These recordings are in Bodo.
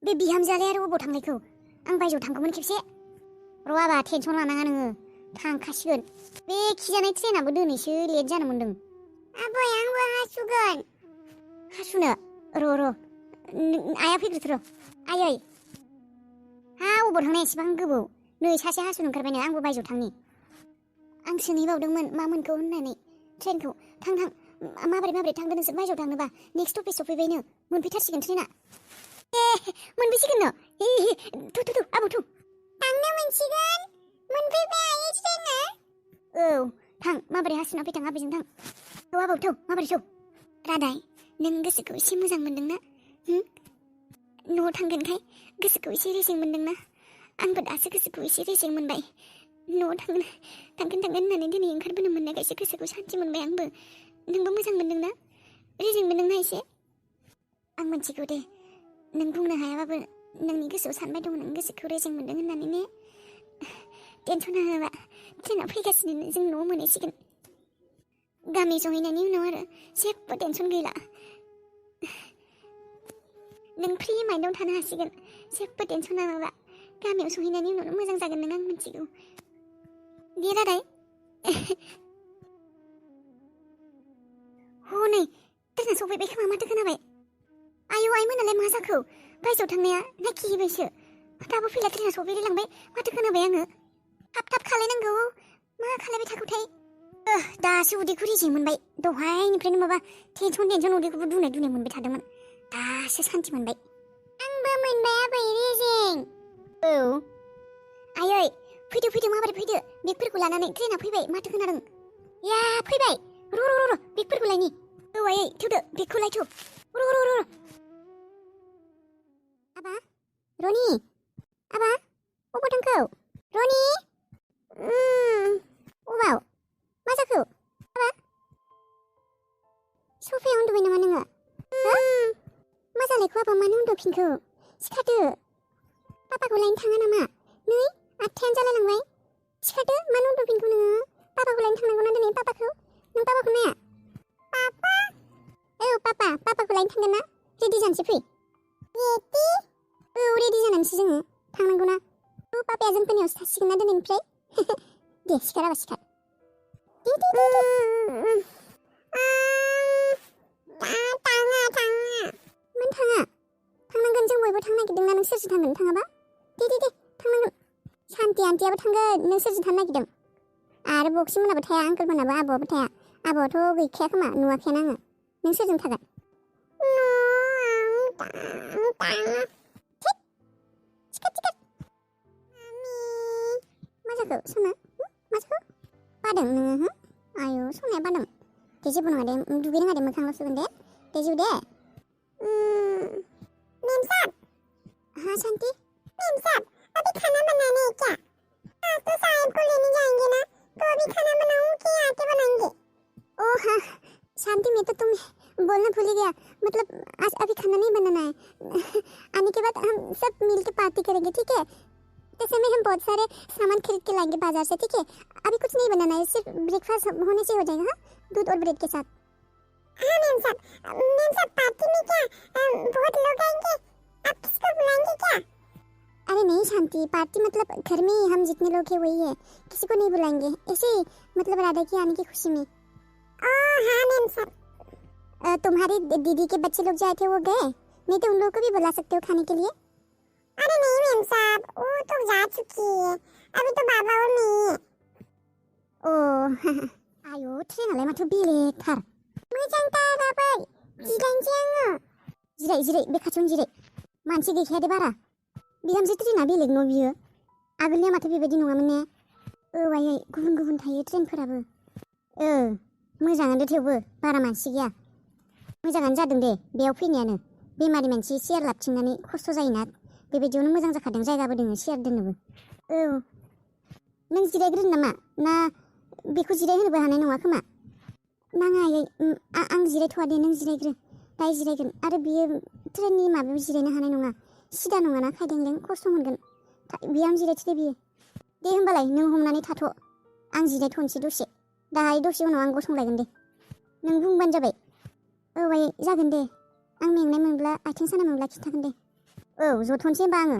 बे बिहामजोआलाय आरो अबाव थांनायखौ आं बायजोआव थांगौमोन खेबसे र' आबा टेनसन लानाङा नोङो थांखासिगोन बे खिजानाय ट्रेनाबो दिनैसो लेट जानो मोन्दों आबै आंबो हासुगोन हासुनो र' आइया फैग्रोथो र' आयै हा अबाव थांनाय एसेबां गोबाव नै सासे हासुनो ओंखारबायनो आंबो बायजोआव थांनि आं सोंहैबावदोंमोन मा मोनखौ होननानै ट्रेनखौ थां माबोरै थांगोन नोंसोर बायजोआव थांनोबा नेक्स्ट स्टपेज सफैबायनो मोनफैथारसिगोन ट्रेना ए मोनफैसिगोन न थु आबौ थु थांनो मोनसिगोन मोनफैबाय आयै ट्रेना औ थां माबोरै हासुना फैथां आबैजों थां औ आबौ थौ माबोरै थौ रादाय नों गोसोखौ एसे मोजां मोनदोंना न'आव थांगोनखाय गोसोखौ एसे रेजें मोनदोंना आंबो दासो गोसोखौ एसे रेजें मोनबाय न'आव थांगोन होननानै दिनै ओंखारबोनो मोननायखायसो गोसोखौ सान्थि मोनबाय आंबो नोंबो मोजां मोनदोंना रेजें मोनदोंना एसे आं मिथिगौ दे नों बुंनो हायाबाबो नोंनि गोसोआव सानबाय दं नों गोसोखौ रेजें मोनदों होननानै ने टेनसन नाङा ट्रेना फैगासिनो जों न'आव मोनहैसिगोन गामि सहैनायनि उनाव आरो जेबो टेनसन गैला नों फ्रि माइन्डआव थानो हासिगोन जेबो टेनसन नाङाबा गामियाव सहैनायनि उनावनो मोजां जागोन नों आं मिथिगौ दे रादाय हनै ट्रेना सफैबाय खोमा माथो खोनाबाय आयौ आइमोनालाय मा जाखो बायजोआव थांनाया ना खिहैबायसो दाबो फैला ट्रेना सफैलायलांबाय माथो खोनाबाय आङो थाब खालायनांगौ मा खालायबाय थाखोथाय दासो उदैखौ रेजें मोनबाय दहायनिफ्रायनो माबा टेनसन उदैखौबो दुनाय मोनबाय थादोंमोन दासो सान्थि मोनबाय आंबो मोनबाय आबै रेजें औ आयै फैदो माबोरै फैदो बेगफोरखौ लानानै ट्रेना फैबाय माथो खोनादों या फैबाय र' बेगफोरखौ लायनि औ आयै थौदो बेगखौ लायथौ र' आबा रनि आबा अबाव थांखो रनि अबाव मा जाखो आबा सफायाव उन्दुबाय नामा नोङो मा जालायखो आबा मानो उन्दुफिनखो सिखारदो पापाखौ लायनो थाङा नामा नै 8थायानो जालायलांबाय सिखारदो मानो उन्दुफिनखो नोङो पापाखौ लायनो थांनांगौना दिनै पापाखौ नों पापाखौ नाया पापा औ पापाखौ लायनो थांगोन ना रेडि जानोसै फै रेडि औ रेडि जानानैसो जोङो थांनांगौना औ पापाया जोंफोरनियावसो थासिगोन ना दिनैनिफ्राय दे सिखार आबा सिखार दे मानो थाङा थांनांगोन जों बयबो थांनो नागिरदोंना नों सोरजों थांगोन थाङाबा दे थांनांगोन सान्ति आन्टियाबो थांगोन नों सोरजों थांनो नागिरदों आरो बक्सि मोनाबो थाया आंकोल मोनाबो आब'आबो थाया आब'आथ' गैखाया खोमा नुवाखैयानो आङो नों सोरजों थागोन मा जाखो सना मा जाखो बादों नोङो आयौ सनाया बादों दे जेबो नङा दे दुगैनाङा दे मोखांल' सुगोन दे जिउ दे मेम साहब हाँ शांति मेम साहब अभी खाना बनाने है क्या आज तो साहिब को लेने जाएंगे ना तो अभी खाना बनाऊं कि आके बनाएंगे ओह हाँ शांति मैं तो तुम्हें बोलना भूल ही गया मतलब आज अभी खाना नहीं बनाना है आने के बाद हम सब मिलके पार्टी करेंगे ठीक है ऐसे में हम बहुत सारे सामान खरीद के लाएंगे बाजार से ठीक है अभी कुछ नहीं बनाना है सिर्फ ब्रेकफास्ट होने से हो जाएगा हाँ दूध और ब्रेड के साथ हाँ मेम साहब पार्टी में क्या बहुत लोग आएंगे आप किसको बुलाएंगे क्या अरे नहीं शांति पार्टी मतलब घर में हम जितने लोग हैं वही है किसी को नहीं बुलाएंगे ऐसे मतलब राधा की आने की खुशी में हाँ मेम साहब तुम्हारी दीदी के बच्चे लोग जो आए थे वो गए नहीं तो उन लोगों को भी बुला सकते हो खाने के लिए अरे नहीं मेम साहब वो तो जा चुकी है अभी तो बाबा और मैं ही है ओह आयो ट्रेनालाय माथो बेलेगथार मोजांथार आबै जिरायनोसै आङो जिराय बे खाथियावनो जिराय मानसि गैखाया दे बारा बिहामजो ट्रेना बेलेग न' बियो आगोलनिया माथो बेबायदि नङामोन ने औ आयै गुबुन थायो ट्रेनफोराबो मोजाङानो थेवबो बारा मानसि गैया मोजाङानो जादों दे बेयाव फैनायानो बेमारि मानसि सियार लाबथिंनानै खस्थ' जायोना बेबायदियावनो मोजां जाखादों जायगाबो दोङो सियार दोननोबो औ नों जिरायग्रोन नामा ना बेखौ जिरायहोनोबो हानाय नङा खोमा नाङा आयै आं जिरायथ'वा दे नों जिरायग्रो दाय जिरायगोन आरो बियो ट्रेननि माबायाव जिरायनो हानाय नङा सिदा नङाना खायलेंलें खस्थ' मोनगोन बेयावनो जिरायथो दे बियो दे होमबालाय नों हमनानै थाथ' आं जिरायथ'नोसै दसे दाहाय दसे उनाव आं गसंलायगोन दे नों बुंबानो जाबाय औ आयै जागोन दे आं मेंनाय मोनब्ला आथिं सानाय मोनब्ला खिन्थागोन दे औ जथ'नोसै होनबा आङो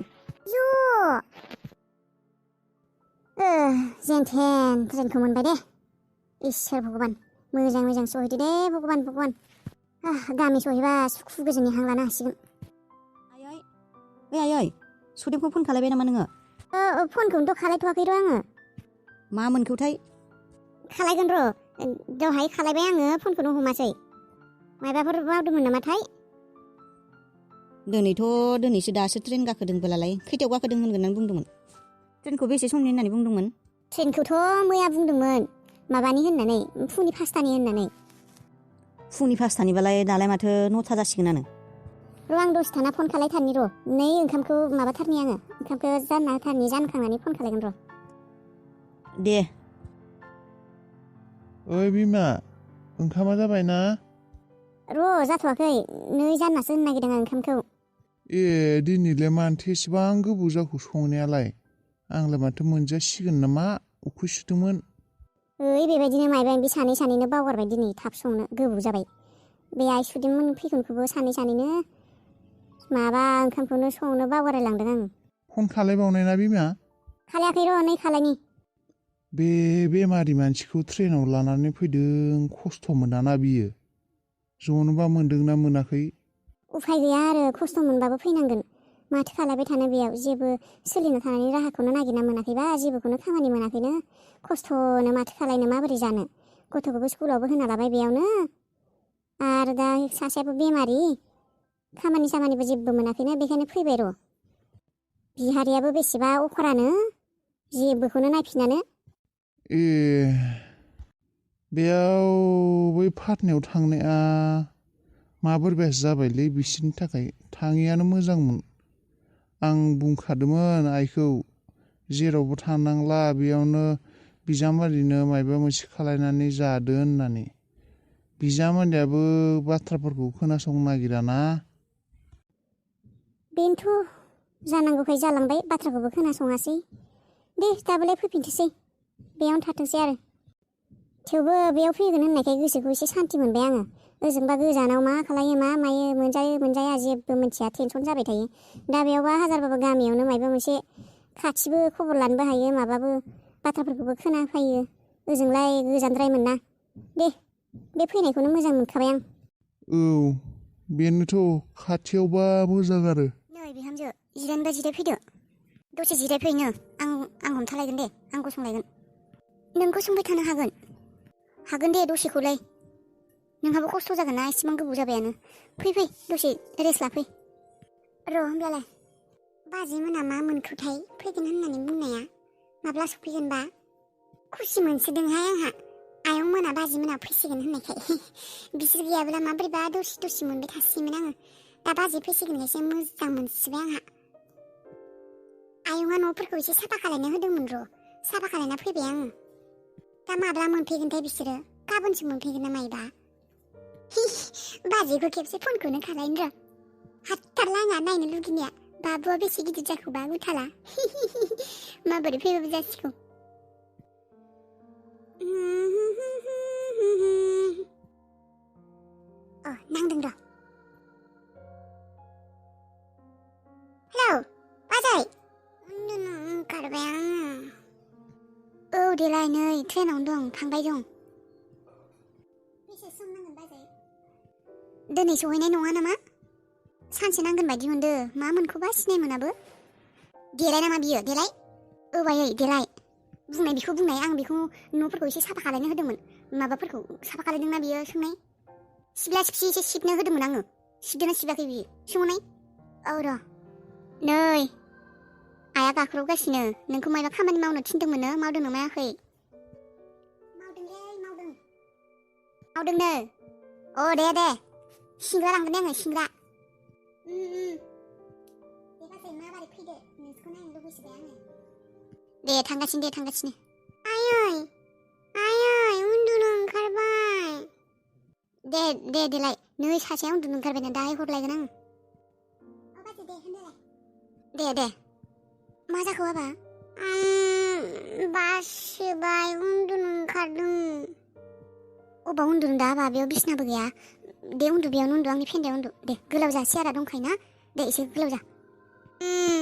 जेनथेन ट्रेनखौ मोनबाय दे इसोर भगबान मोजां मोजां सहैदो दे भगबान गामि सहैबा सुखु गोजोननि हां लानो हासिगोन। आयै सुदेमखौ फन खालायबाय नामा नोङो? फनखौनोथ' खालायथ'वाखै र' आङो। मा मोनखौथाय? खालायगोन र' दहाय खालायबाय आङो फनखौनो हमासै मायबाफोर मावदोंमोन नामाथाय। दिनैसो दासो ट्रेन गाखोदोंबोलालाय खैथायाव गाखोदों होनगोन होननानै बुंदोंमोन? ट्रेनखौ बेसे समनि होननानै बुंदोंमोन? ट्रेनखौथ' मैया बुंदोंमोन माबानि होननानै फुंनि 5टानि होननानै। फुंनि 5टानिबालाय दालाय माथो 9टा जासिगोनानो। र' आं दसे थाना फन खालायथारनि र' नै ओंखामखौ माबाथारनि आङो ओंखामखौ जानखांनानै फन खालायगोन र'। दे। ओइ बिमा ओंखामा जाबाय ना? र' जाथ'वाखै नै जाननासो होनो नागिरदों आं ओंखामखौ। दिनैलाय मानोथो एसेबां गोबाव जाखो संनायालाय? आंलाय माथो मोनजासिगोन नामा उखैसोदोंमोन। बेबायदिनो मायबा बे सानैनो बावगारबाय दिनै थाब संनो गोबाव जाबाय। बे आइ सुदेममोन फैगोनखौबो सानैनो माबा ओंखामखौनो संनो बावगारलायलांदों आं। फन खालायबावनाय ना बिमा? खालायाखै र' नै खालायनि। बे बेमारि मानसिखौ ट्रेनाव लानानै फैदों खस्थ' मोनाना बियो? जनोबा मोनदोंना मोनाखै? उफाय गैया आरो खस्थ' मोनबाबो फैनांगोन। माथो खालायबाय थानो बेयाव जेबो सोलिनो थानायनि राहाखौनो नागिरना मोनाखैबा जेबोखौनो खामानि मोनाखैनो खस्थ'नो माथो खालायनो माबोरै जानो। गथ'खौबो स्कुलावबो होना लाबाय बेयावनो आरो दा सासेयाबो बेमारि खामानि सामानिबो जेबो मोनाखैनो बेखायनो फैबाय र'। बिहारियाबो बेसेबा अखरानो जेबोखौनो नायफिनानो। बेयाव बै फाटनायाव थांनाया माबोरैबासो जाबायलै बिसोरनि थाखाय थाङैयानो मोजांमोन। आं बुंखादोंमोन आइखौ जेरावबो थांनांला बेयावनो बिजामादैनो मायबा मोनसे खालायनानै जादो होननानै। बिजामादैयाबो बाथ्राफोरखौ खोनासंनो नागिराना। बेनोथ' जानांगौखाय जालांबाय बाथ्राखौबो खोनासङासै। दे दाबोलाय फैफिनथोसै बेयावनो थाथोंसै आरो। थेवबो बेयाव फैगोन होननायखाय गोसोखौ एसे सान्थि मोनबाय आङो। ओजोंबा गोजानाव मा खालायो मा मायो मोनजाया जेबो मिन्थिया टेनसन जाबाय थायो। दा बेयावबा हाजारबाबो गामियावनो मायबा मोनसे खाथिबो खबर लानोबो हायो माबाबो बाथ्राफोरखौबो खोनाफैयो। ओजोंलाय गोजानद्रायमोन ना। दे बे फैनायखौनो मोजां मोनखाबाय आं। औ बेनोथ' खाथियावबा मोजां आरो। नै बिहामजो जिराय फैदो दसे जिरायफैनो आं हमथालायगोन दे आं गसंलायगोन। नों गसंबाय थानो हागोन दे दसेखौलाय। नोंहाबो खस्थ' जागोन ना एसेबां गोबाव जाबायानो। फै दसे रेस्ट लाफै। र' होमब्लालाय बाजै मोना मा मोनखोथाय फैगोन होननानै बुंनाया माब्ला सफैगोनबा? खुसि मोनसोदोंहाय आंहा आयं मोना बाजै मोना फैसिगोन होननायखाय। बिसोर गैयाब्ला माबोरैबा दसे मोनबाय थासिगोन आङो। दा बाजै फैसिगोन एसे मोजां मोनसिबाय आंहा। आयंआ न'फोरखौ एसे साफा खालायना होदोंमोन र' साफा खालायना फैबाय आङो। दा माब्ला मोनफैगोनथाय बिसोरो? गाबोनसो मोनफैगोन ना मायबा? बाजैखौ खेबसे फनखौनो खालायनो र'। हाथारला आंहा नायनो लुगैनाया बाबुआ बेसे गिदिर जाखोबा गुथाला। माबोरै फैबाबो जासिगौ। नांदों र'। हेलौ बाजै उन्दुनो ओंखारबाय आङो। औ देलाय नै ट्रेनावनो दं थांबाय दं। बेसे सम नांगोन बाजै? दिनै सहैनाय नङा नामा? सानसे नांगोन बायदि मोनदो। मा मोनखौबा सिनाय मोनाबो। देलाय नामा बियो देलाय? औ बायै देलाय। बुंनाय बेखौ बुंनाय आं बेखौ न'फोरखौ एसे साफा खालायनो होदोंमोन। माबाफोरखौ साफा खालायदोंना बियो सोंनाय। सिबला सिबसि एसे सिबनो होदोंमोन आङो। सिबदोंना सिबाखै बियो सोंहरनाय। औ र' नै आइया गाख्रबगासिनो नोंखौ मायबा खामानि मावनो थिनदोंमोननो मावदोंना मायाखै? मावदोंनो। दे सिंग्रा लांगोन दे आङो सिंग्रा। दे बाजै माबारै फैदो नोंसोरखौ नायनो लुबैसोबाय आङो। दे थांगासिनो। आयै उन्दुनो ओंखारबाय। दे देलाय नै सासेया उन्दुनो ओंखारबायना दाहाय हरलायगोन आङो। बाजै दे होनदोलाय। दे मा जाखो बाबा? बासोबाय उन्दुनो ओंखारदों। अबाव उन्दुनो दा बाबा बेयाव बिसिनाबो गैया। दे उन्दु बेयावनो उन्दु आंनि फेन्दायाव उन्दु। दे गोलाव जा सियारा दंखायो ना। दे एसे गोलाव जा। Hmm.